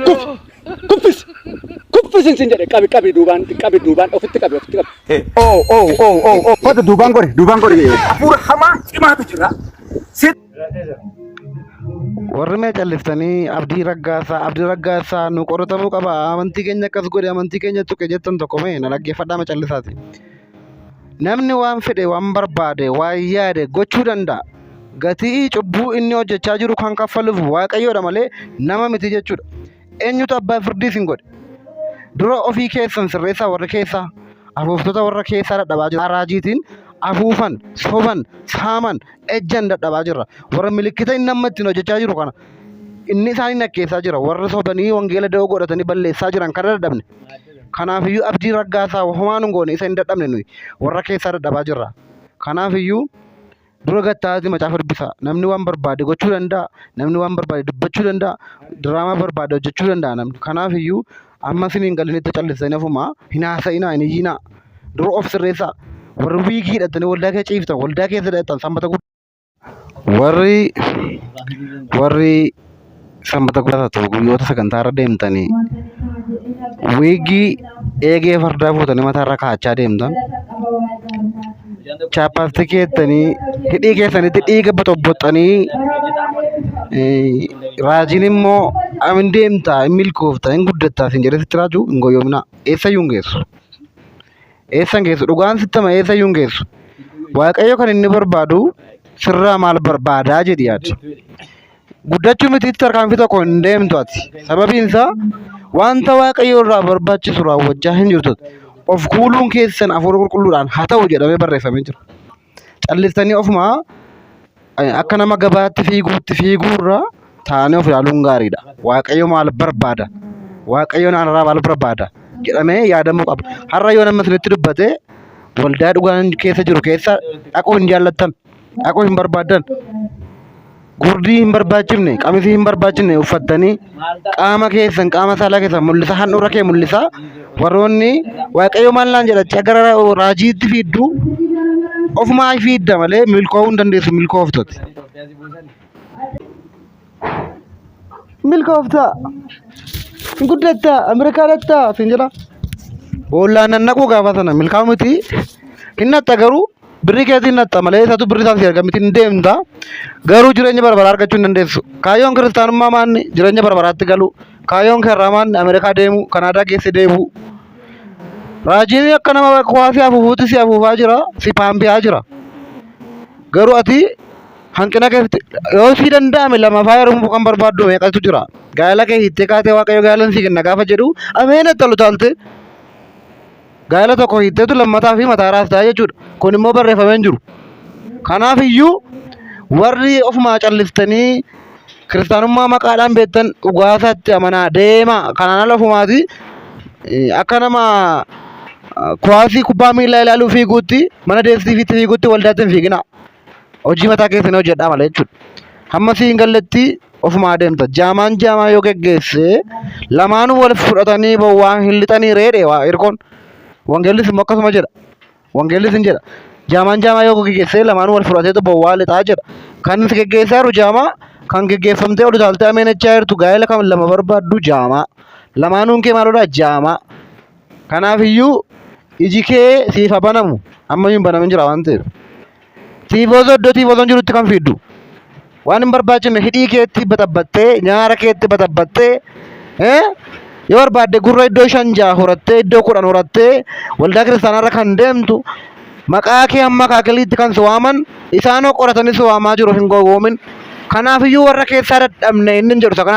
Kufi! Kuffisi! Kuffisi sin jedhe qabi qabi duubaan qabi duubaan ofitti qabi ofitti qabi. Oh oh oh oh oh kota duubaan gori duubaan gori. Hafuura hamaa cimaatu jira. Si Warri mee calliftanii Abdii Raggaasaa Abdii Raggaasaa nu qoratamuu qaba amantii keenya akkas godhe amantii keenya tuqe jettan tokko mee na dhaggeeffadhaa mee callisaati. Namni waan fedhe waan barbaade waan yaade gochuu danda'a. Gatii cubbuu inni hojjechaa jiru kan kaffaluuf Waaqayyoodha malee nama miti jechuudha. Eenyutu abbaa firdii isin godhe? Dura ofii keessan sirreessaa warri keessaa afuuftota warra keessaa dadhabaa jiru. Raajiitiin afuufan, soban, saaman, ejjan dadhabaa jirra. Warra milikkita inni amma ittiin hojjechaa jiru kana inni isaanii nakkeessaa jira. Warra sobanii wangeela da'oo godhatanii balleessaa jiran kana dadhabne. Kanaafiyyuu Abdii Raggaasaa homaa nun goone isa hin dadhabne nuyi warra keessaa dadhabaa jirra. Kanaafiyyuu dura gattaati macaafa dubbisaa. Namni waan barbaade gochuu danda'a. Namni waan barbaade dubbachuu danda'a. Diraamaa barbaade hojjechuu danda'a namni. Kanaafiyyuu amma isin hin galinitti callistanii ofuma hin haasa'inaa hin iyyinaa. Dura of sirreessaa. Warri wiigii hidhattanii waldaa keessa ciiftan waldaa keessa hidhattan sanbata guddaa. Warri warri sanbata guddaa ta'u guyyoota sagantaa irra deemtanii wiigii eegee fardaa fuutanii mataa irra kaa'achaa deemtan chaappastikii jettanii hidhii keessanitti dhiiga boxobboxanii raajiin immoo hin deemta hin milkoofta hin guddattaa sin jedhee sitti raajuu hin goyyoominaa eessayyuu hin geessu. Eessa hin geessu? Dhugaan sitti hima eessa iyyuu hin geessu. Waaqayyo kan inni barbaadu sirraa maal barbaadaa jedhi yaadi. Guddachuu mitiitti tarkaanfii tokko hin deemtu ati. Sababiin isaa wanta Waaqayyo irraa barbaachisu raawwachaa hin jirtu. Of kuuluun keessan hafuura qulqulluudhaan haa ta'u jedhamee barreeffamee jira. Callistanii ofumaa akka nama gabaatti fiiguutti fiiguurra taa'anii of ilaaluun gaariidha. Waaqayyo maal barbaada? Waaqayyo naanarraa maal barbaada? Jedhamee yaadamuu qaba. Har'a yoo nama isinitti dubbate waldaa dhugaan keessa jiru keessa dhaquu hin jaallattan, dhaquu hin barbaaddan. Gurdii hin barbaachifne, qamisii hin barbaachifne uffattanii qaama keessan qaama saalaa keessan mul'isaa handhuura kee mul'isaa warroonni waaqayyo maal naan jedha jecha gara raajiitti fiiddu ofumaa fiidda malee milkoofuu hin dandeessu milkooftoti. Milkoofta hin guddatta Ameerikaa dhatta siin jedha. Boollaan nan naquu gaafa sana milkaa'u miti hin natta garuu Birrii keetiin naxxa malee isatu birrii isaan si erga miti hin deemta. Garuu jireenya bara baraa argachuu hin dandeessu. Kaayyoon kiristaanummaa maanni jireenya bara baraatti galuu. Kaayyoon keerraa maanni Ameerikaa deemuu, Kanaadaa keessa deemuu. Raajiin akka nama kuwaasii afuufuutti si afuufaa jira, si paampiyaa jira. Garuu ati hanqina keessatti yoo sii danda'ame lamaffaa heerumuu kan barbaaddu meeqatu jira. Gaa'ela kee hiittee kaatee Waaqayyo gaa'ela sii kenna gaafa jedhu ameen itti olutaalte. Gaa'ela tokko hiitteetu lammataa fi mataa raastaa jechuudha. Kun immoo barreeffamee hin jiru. Kanaaf iyyuu warri ofumaa calliftanii kiristaanummaa maqaadhaan beektan dhugaasaatti amanaa deemaa. Kanaan ala ofumaati akka nama kuwaasii kubbaa miillaa ilaaluu fiiguutti mana deestiifiitti fiiguutti waldaatti hin fiiginaa. Hojii mataa keessanii hojjedhaa malee jechuudha. Hamma sii hin galletti ofumaa deemta. Jaamaan jaamaa yoo geggeesse lamaanuu wal fudhatanii bowwaa hin lixanii reedhe waa hirkoon. Wangeellis immoo akkasuma jedha. Wangeellis hin jedha. Jaamaan jaamaa yoo geggeesse lamaanuu wal fudhateetu bowwaa lixaa jedha. Kan si geggeessaa jiru jaamaa, kan geggeeffamtee ol utaaltee ameen jechaa jirtu gaa'ela kan lama barbaaddu jaamaa. Lamaanuun kee maalodha jaamaa. Kanaaf iyyuu iji kee siif haa banamu. Ammayyuu hin banamin jira waan ta'eef. Tiifoozoo iddoo tiifoozoon jirutti kan fiiddu. Waan hin barbaachifne hidhii keetti baxabbattee, nyaara keetti baxabbattee, yoo barbaadde gurra iddoo 5 6 horattee, iddoo 10 horattee waldaa kiristaanaarra kan deemtu maqaa kee hamma akaakiliitti kan si waaman isaanoo qoratanii si waamaa jiru hin gowwoomin. Kanaafiyyuu warra keessaa dadhabne inni hin jedhu isa kana.